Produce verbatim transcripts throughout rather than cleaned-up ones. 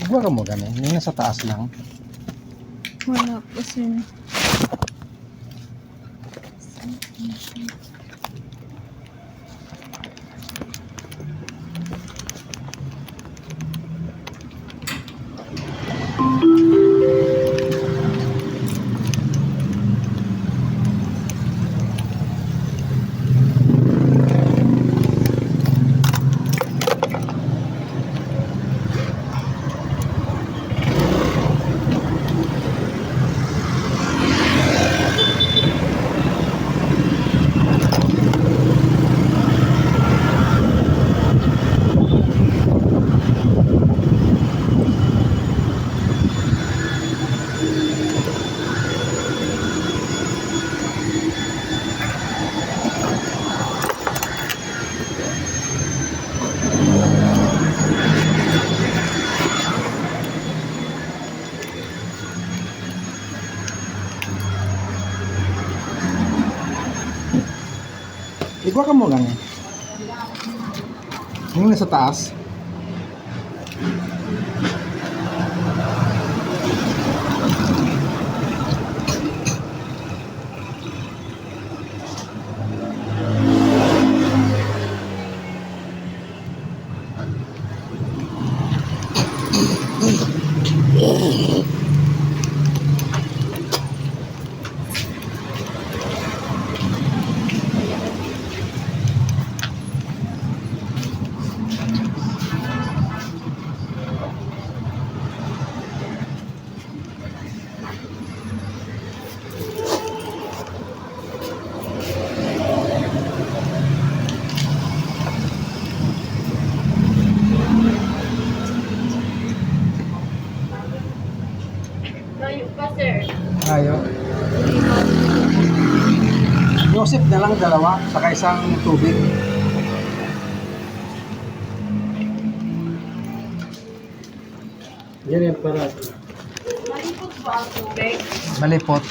Siguro mo gani, yung nasa taas lang. Wala pa, sir. Igwa ka mo gani. Yung nasa taas. Layo pa, sir. Layo. Yosep na lang, dalawa, saka isang tubig. Yan yung para. Malipot ba ang tubig? Malipot.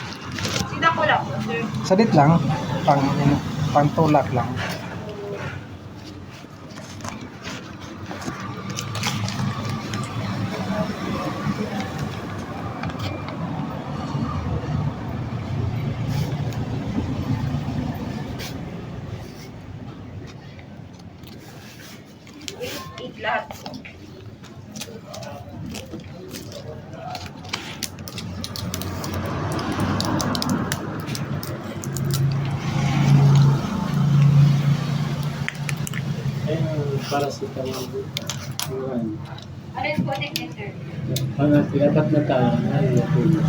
Sida ko lang po, sir. Sadit lang. Pang, pang tulak lang. Eight lahat po. Ayun, para sa tawag. Ayan. Ano yung connect niya, sir? Ano, dapat na tayo. Ano yung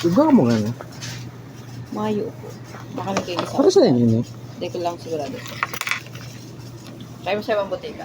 Lugar mo nga, no? Mayo po. Baka may kayo isa. Para sa inyo, no? Hindi ko lang sigurado. Try mo sa ibang botika.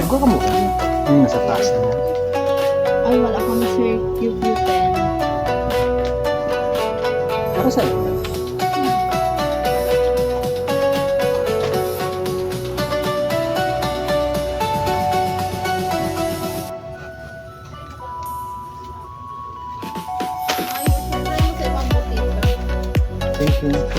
Huwag ka mo. Yung nasa taas na yan. Ay, wala kami, sir. Q Q ten. Para sa'yo. Thank you.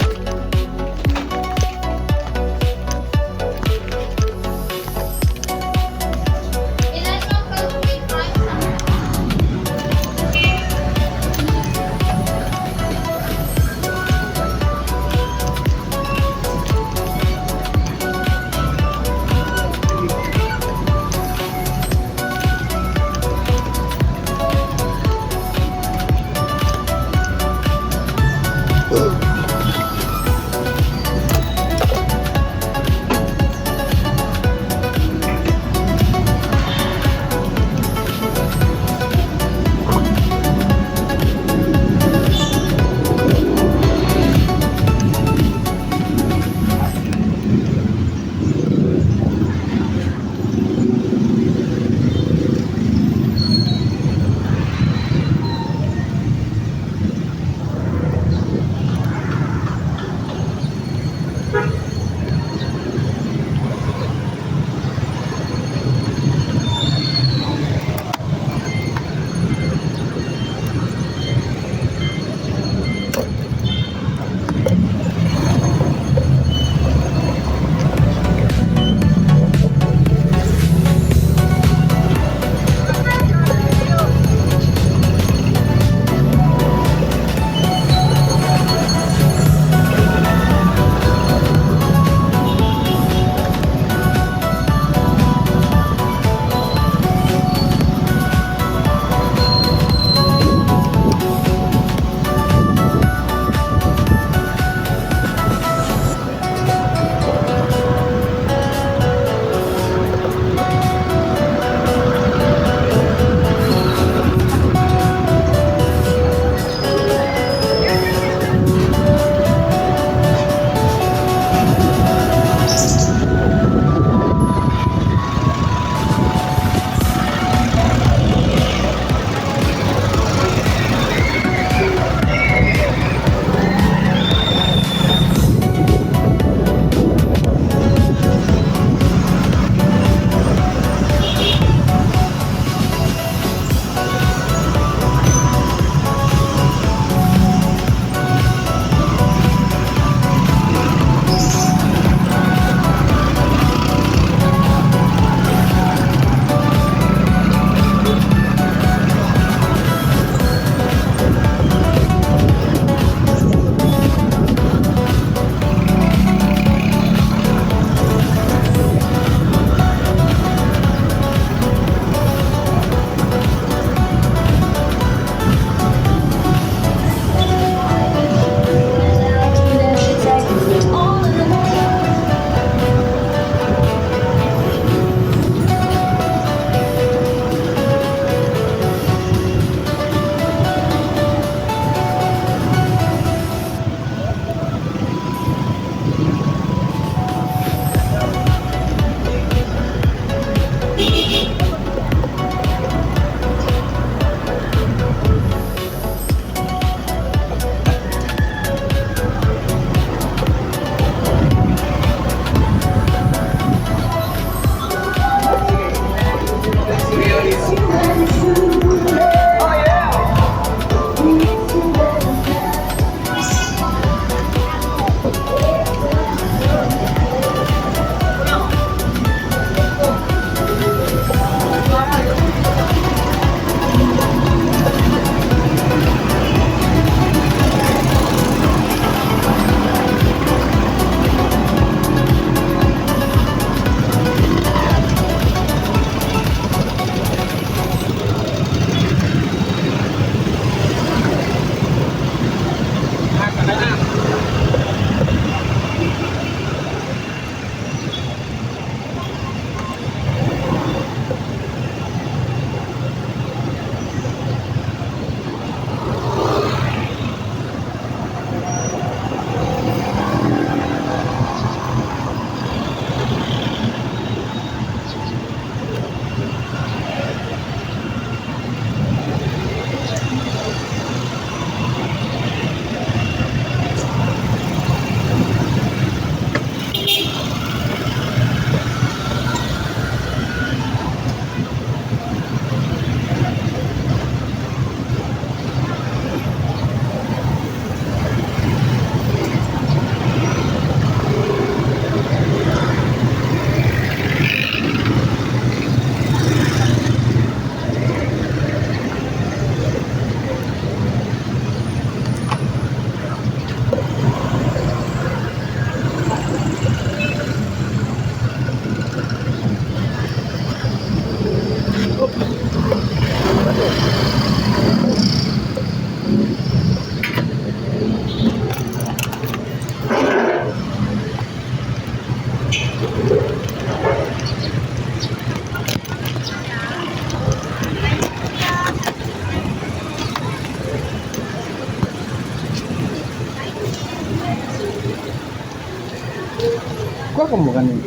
Baka mo ganin.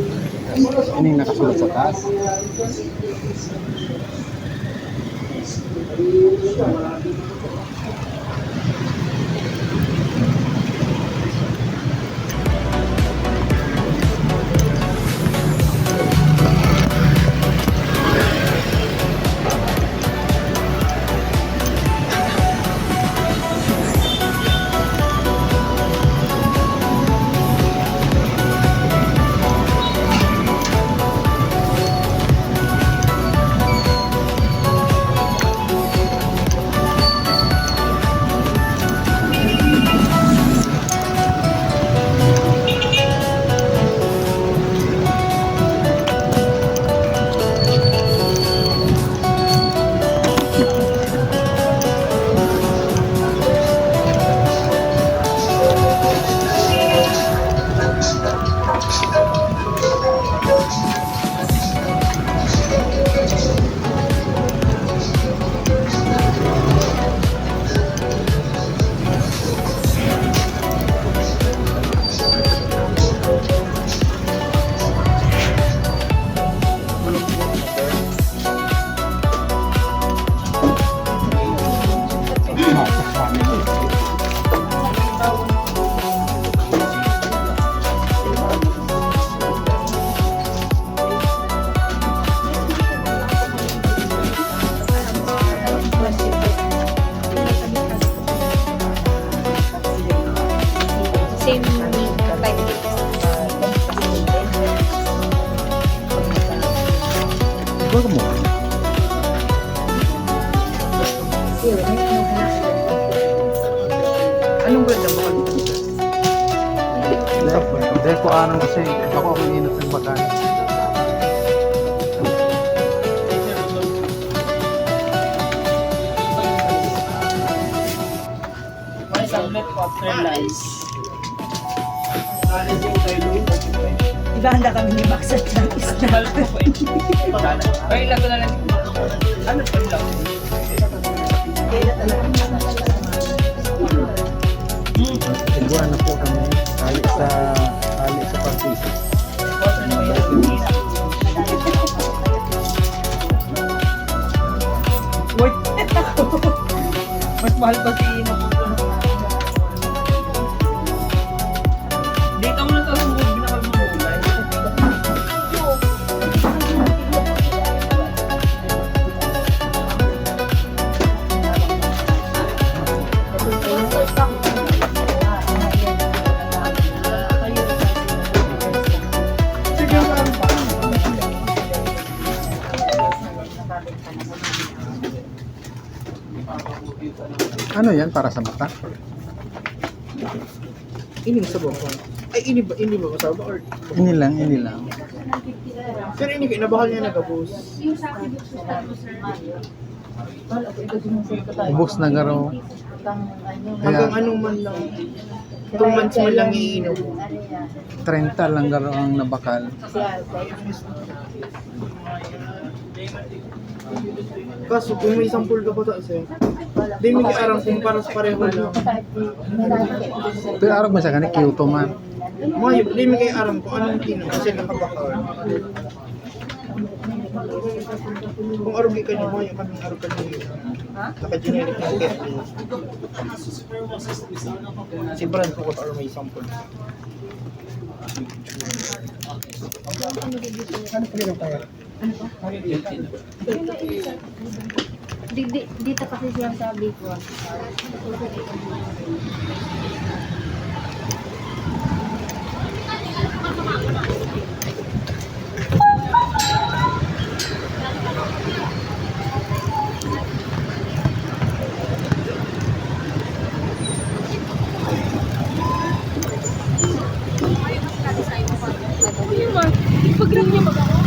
Ining nakasulat sa taas. Same type. Iba mo. Anong brand ang bakal? Hindi ko aram kasi ako ang inot ng bakal. May sablet po, after lunch. Iba, handa kami ni Max at Travis na. Ay, lago na lang. Ano pa lang? Siguro na po kami. Tali sa, tali sa pagkisa. Wait. Mas mahal pa si Ina po. Dito mo na to, ang binakal mo. Ano yan? Para sa mata? Ini sa baba. Ay, ini ba, ini ba masama or Ini lang, ini lang. Pero ini, kinabahal niya nagabos. Ubos na garo. Hanggang anong man lang. Two months man lang iinom. Treinta lang garo ang nabakal. Kaso kung may sampol ka pa ta, sir, di mi aram kung paras pareho lang. Pero arog man sa gani, Kyoto man. Mayo, di mi aram kung anong kino, kasi nakabakal. Kung arog ka ni Mayo, kami arog ka ni naka-generic yung Kyoto. Si brand ko kung may sampol. Ano pa rin tayo? Di, di, dito kasi sinasabi ko. Ano yun, ma? Ipag-ring niya mag-ako.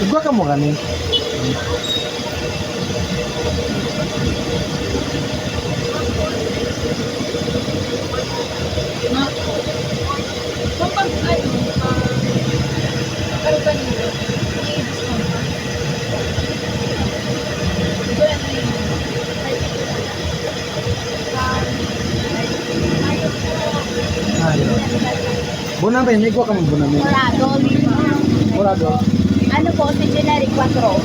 Igwa ka mo gani. Ay. Bonamine, igwa ka mo bonamine. Morado. Morado. Ano po, si generic four.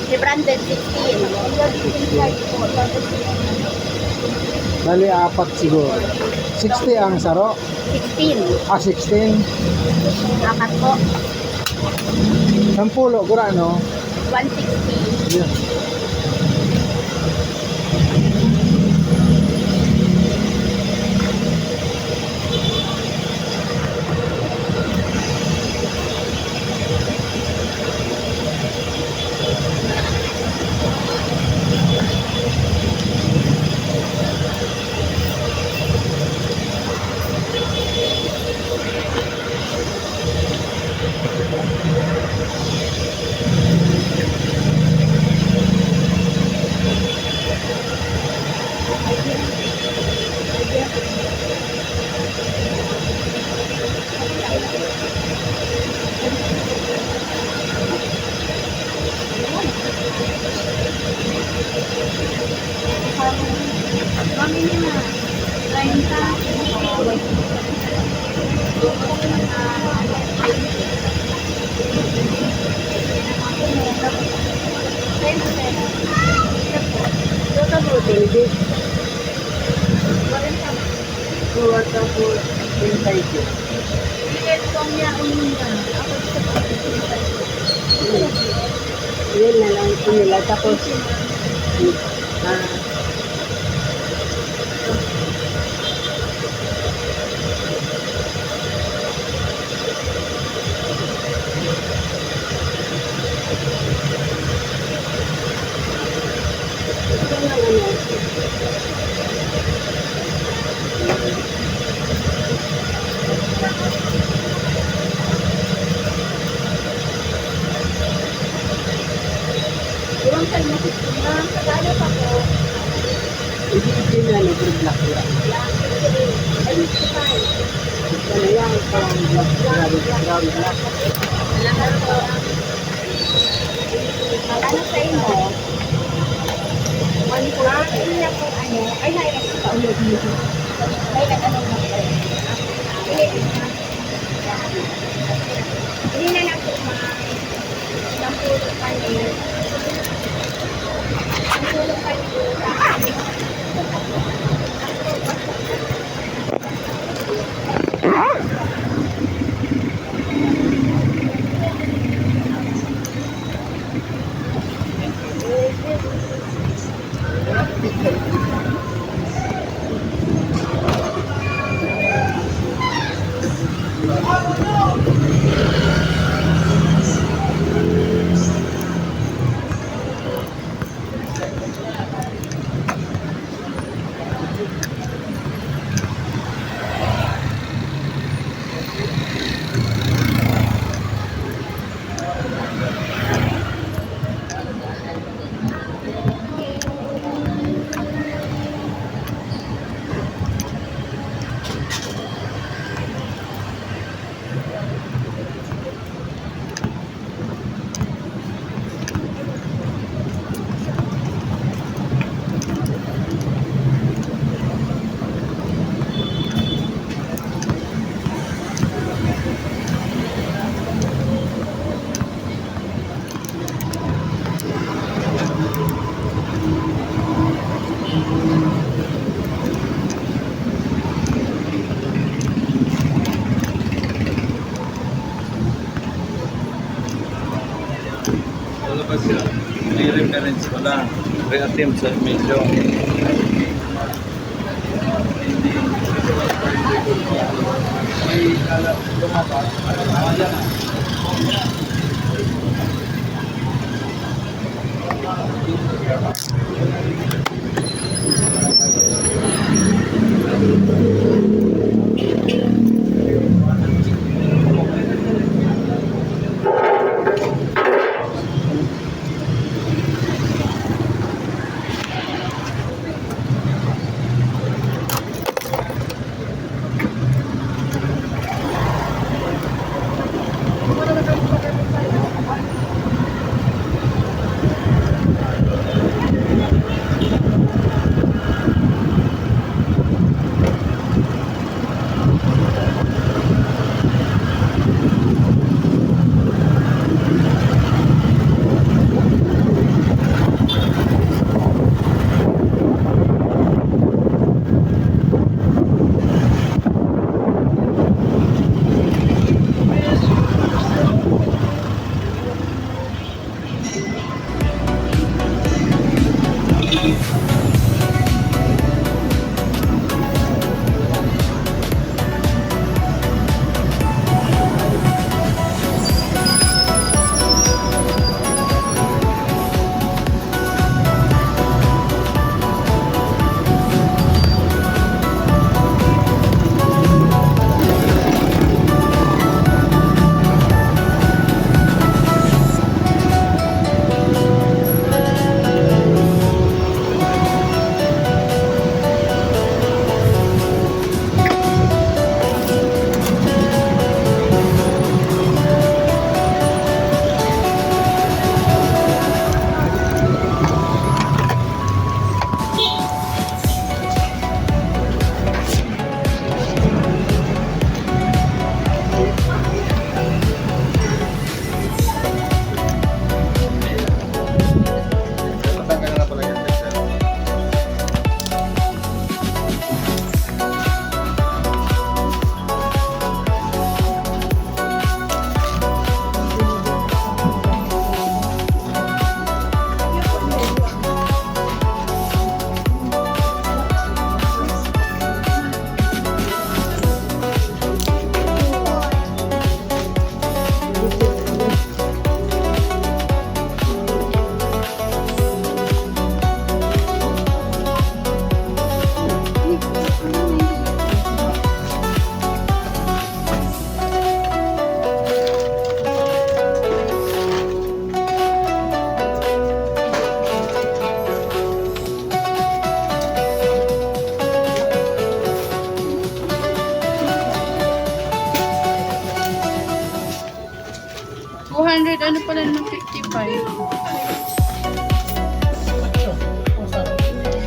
Si branded sixteen. Bali, apat siguro. Sixty ang saro? Sixteen. Ah, sixteen. Apat po. Sampulo, gurano? One sixty. Yeah. Total mo, twenty. Kuha ka po, twenty-five. Yun na lang po nila. Tapos, ah, Iwan kayo na sistema. Sa gano'n pa po? Hindi, hindi na, ano, good luck lang. Lang, fifty-eight. Ay, fifty-five. Ano yan? Parang black, grabe, grabe, black. Lahat po. Ano sa inyo? One forty. Ay, naiwas pa ulit. Ay, nag-ano na po. Hindi na lang po, ma'am. Sampung panit. Sampung panit. Wala pa siya. May reference ko lang. Reattempt sa medyo.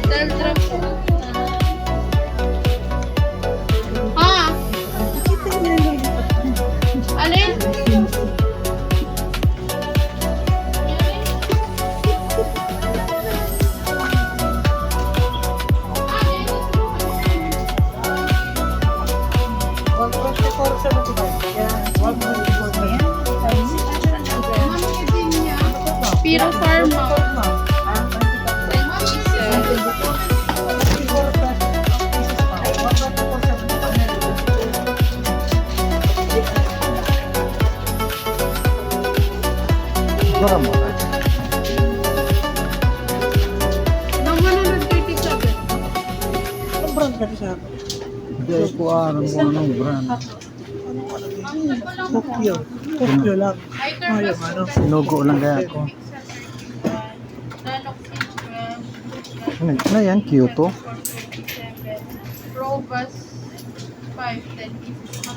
Teldra po. Ah! Alin? Piro Pharma. Mura mo. Ng one hundred thirty-seven. Ang brand na sa akin. Hindi ko alam kung anong brand. Kokyo. Kokyo lang. Ay, yung ano. Sinugo lang kaya ako. Ano, ano yan? Kyoto? Robust five, ten pieces.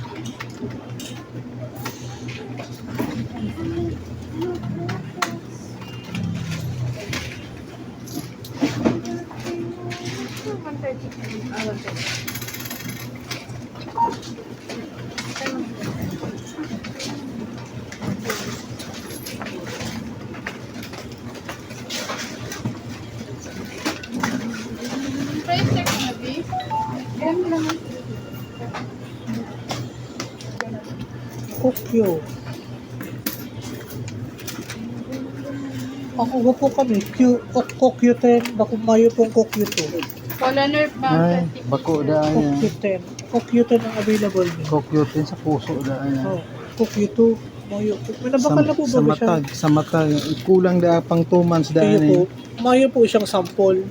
Price check na, babe. Kokyo. Ang ubo po kami, Q, Kok-, Kokyo ten, bako mayo pong Kokyo two. Wala nerve ba? Ay, bako daan yan. Kokyo ten. Kokyo ten ang available niya. Kokyo ten sa puso daan yan. Oh, Kokyo two, mayo po. May nabakal na po ba siya? Sa matag, sa matag. Kulang da pang two months daan eh. Mayo po siyang sample.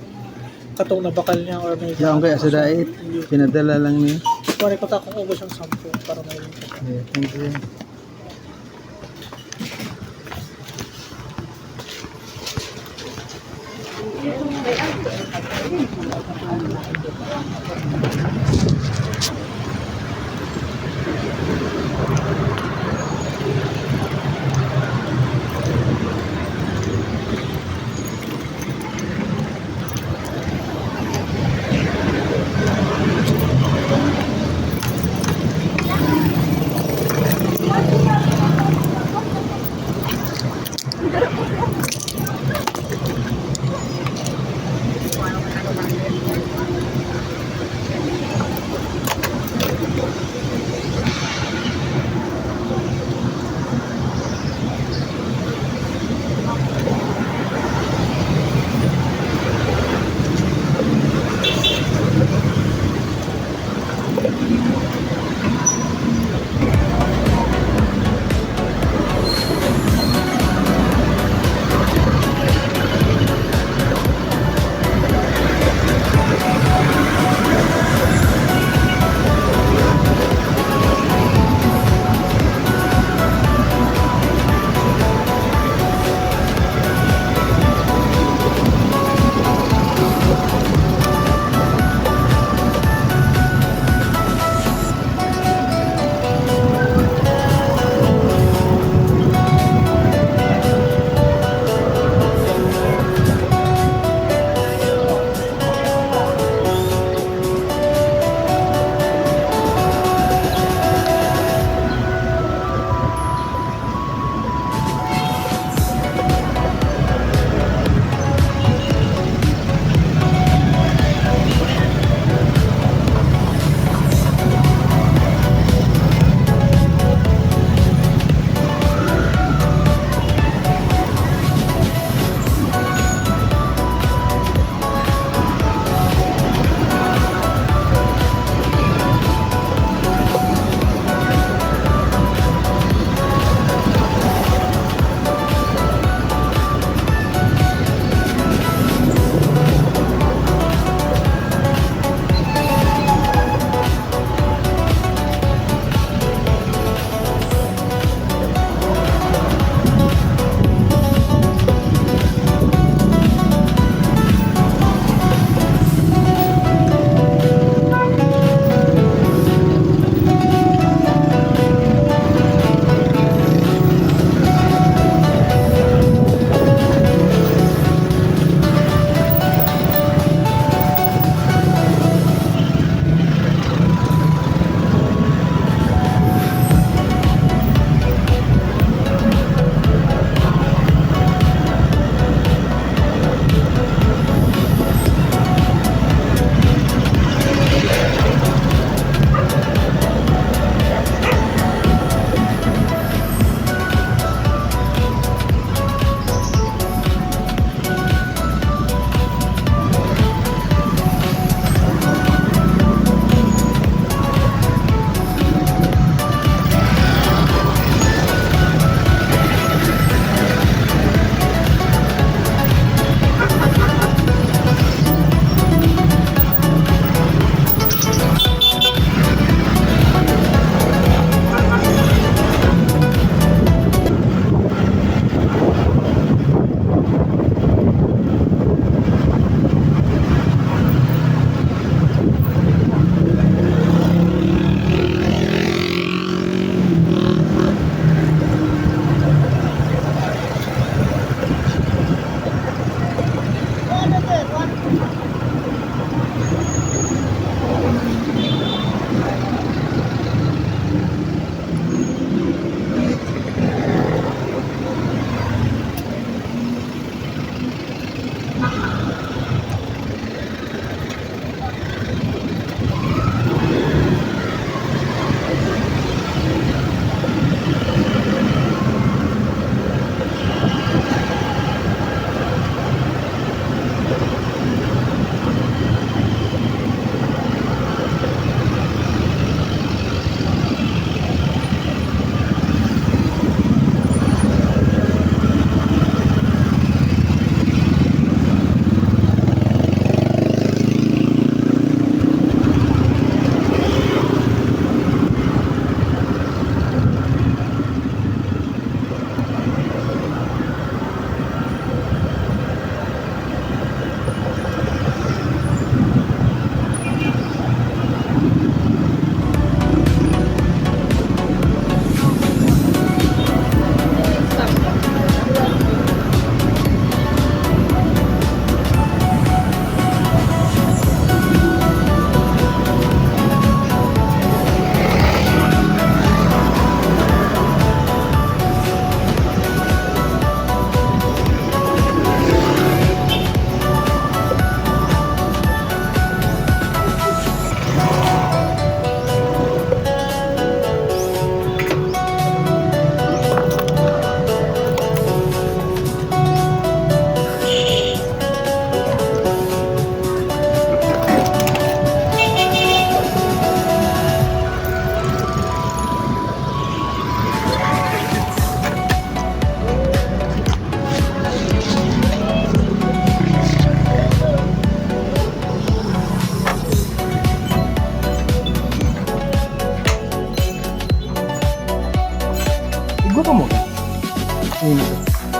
Katong nabakal niya or may... Yaon kaya sa dait? Pinadala lang niya. Pare ko ta kung ubos ang sample para may... Yeah, thank you.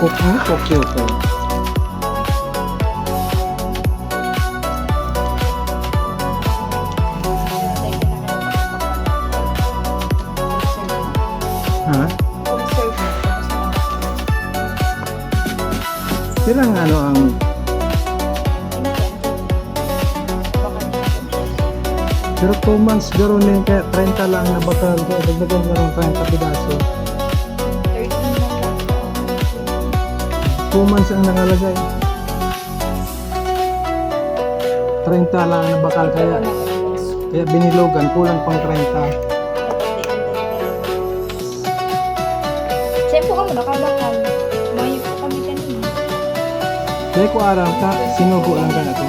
Cute, cute, cute. Ha? Pirang ano ang Pero two months garo nin, kaya treinta lang na bakal, kaya dagdagan na rin treinta pidaso. Two months ang nangalagay. Treinta lang na bakal, kaya, kaya binilogan, kulang pang treinta. Saan po kamo nakabakal? Mayo po kami kanina. Kaya ko aram ka, sinugo lang ka na to.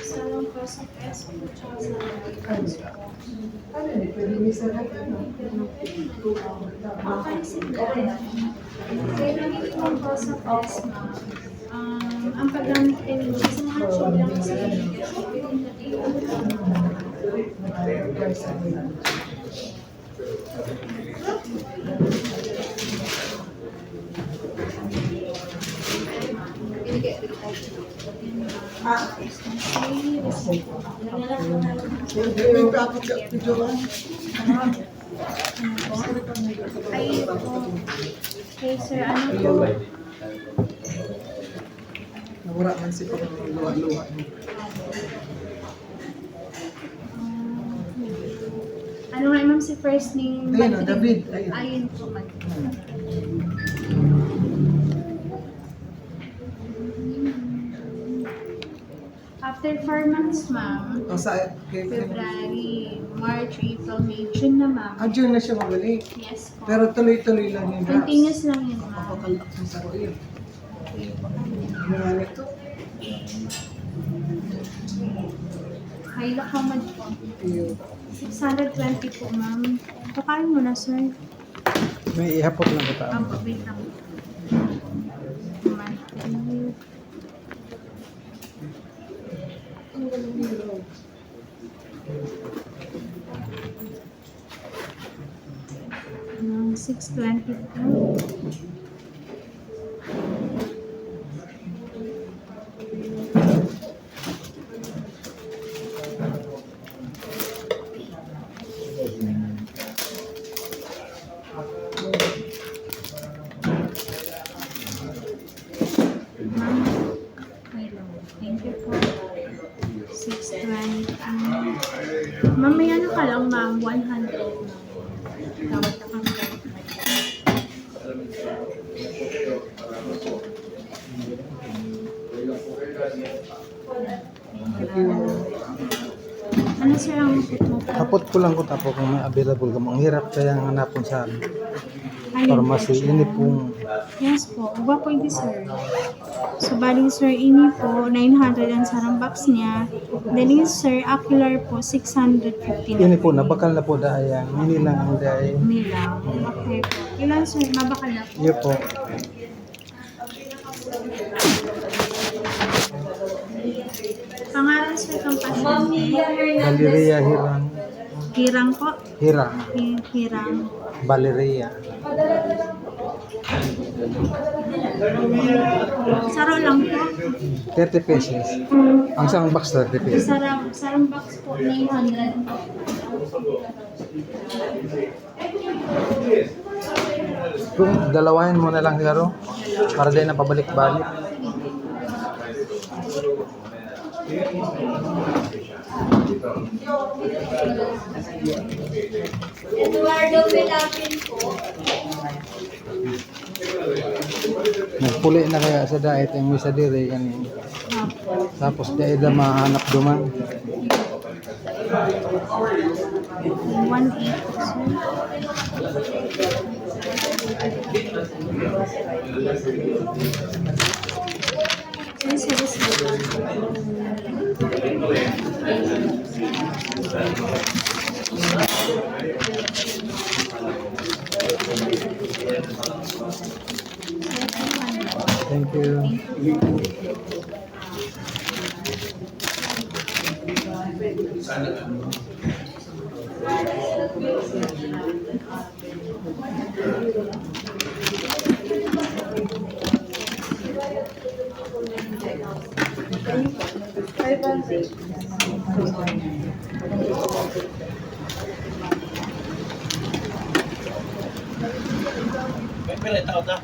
Sa Longcross F S po, tsaka sa Longcross po. Ano ni, pwede ni sa ano? Baka yung sila. Kaya nagiging Longcross F S, ma'am. Um, ang paggamit kayo, isang handshake lang sa inyo. Ay, po. Hey, sir, ano po? Nawara man si pagluha-luha niya. Ano nga, ma'am, si first name? Ayun, oh, Patrick. David. Ayun. Ayun po, ma'am. Hmm. After four months, ma'am. Oh, sa April. February, March, April, May, June na, ma'am. Ah, June na siya mabalik. Yes po. Pero tuloy-tuloy lang yung drugs. Continuous lang yun, ma'am. Papakalak sa saro yun. Ano nga nito? Hi, how much po? Six hundred twenty po, ma'am. Tukarin mo na, sir. May ihapot lang kita. Opo, wait lang. Monthly. Ng six twenty po. Ma'am, hello. Thank you po. Six twenty. Ma'am, may ano ka lang, ma'am, one hundred, ma'am. Tawag na kami. Ano, sir, ang hapot mo po? Hapot ko lang ko tapo kung may available ka. Ang hirap kaya ang hanapon sa Alin po? Pharmacy. Ini pong Yes po. Uwa po ini, sir. So, bali, sir, ini po, nine hundred ang sarang box niya. Then, ini, sir, Ocular po, six hundred fifty na Ini po, po. Nabakal na po, dahil yan. Ini lang ang dahil. Ini lang. Okay po. Ilan, sir? Mabakal na po? Iyo po. Pangalan, sir, kang pasyente? Valeria Hirang. Hirang po? Hirang. Hi-, Hirang. Valeria. Saro lang po? Thirty pesos. Ang isang box, thirty pesos. Sarang, sarang box po, nine hundred po. Kung dalawahin mo na lang siguro, para di na pabalik-balik. Eduardo Pelapin po. Nagpuli na kaya sa diet yung may sadiri, yan eh. Tapos, di ida mahanap duman. One eight, sir. Sir, sir, sir. Thank you. May pila yung takot na?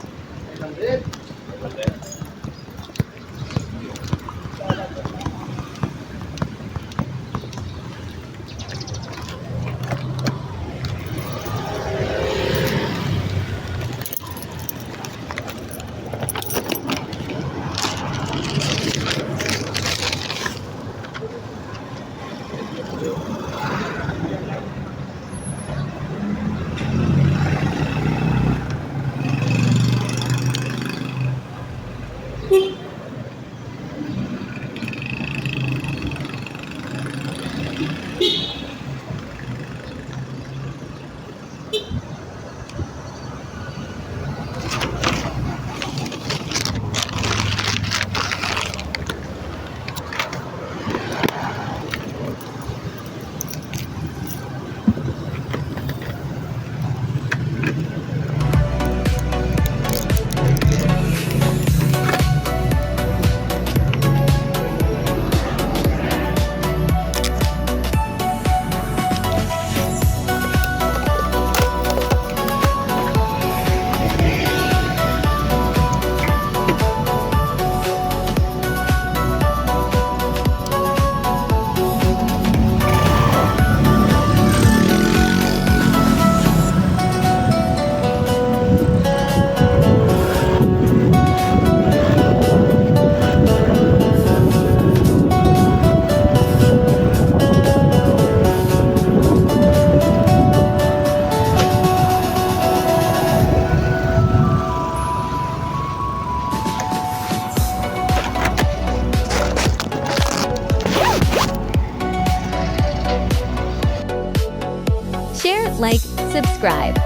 Share, like, subscribe.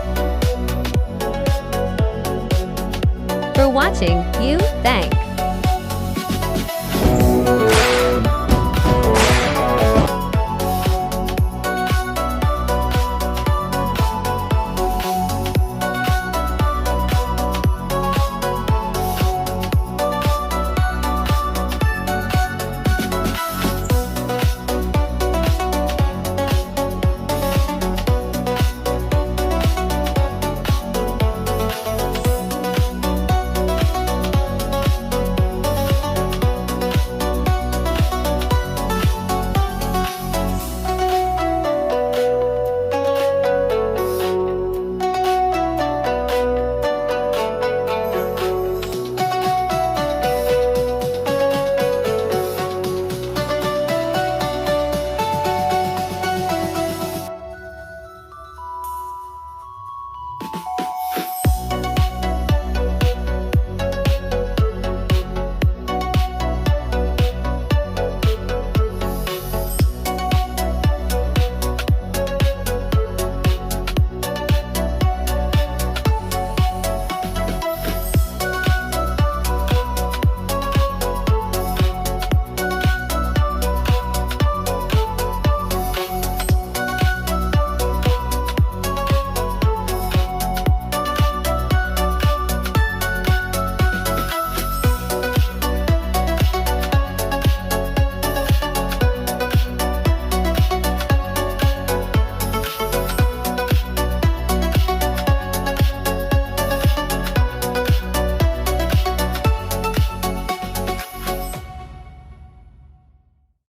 For watching, you, thanks.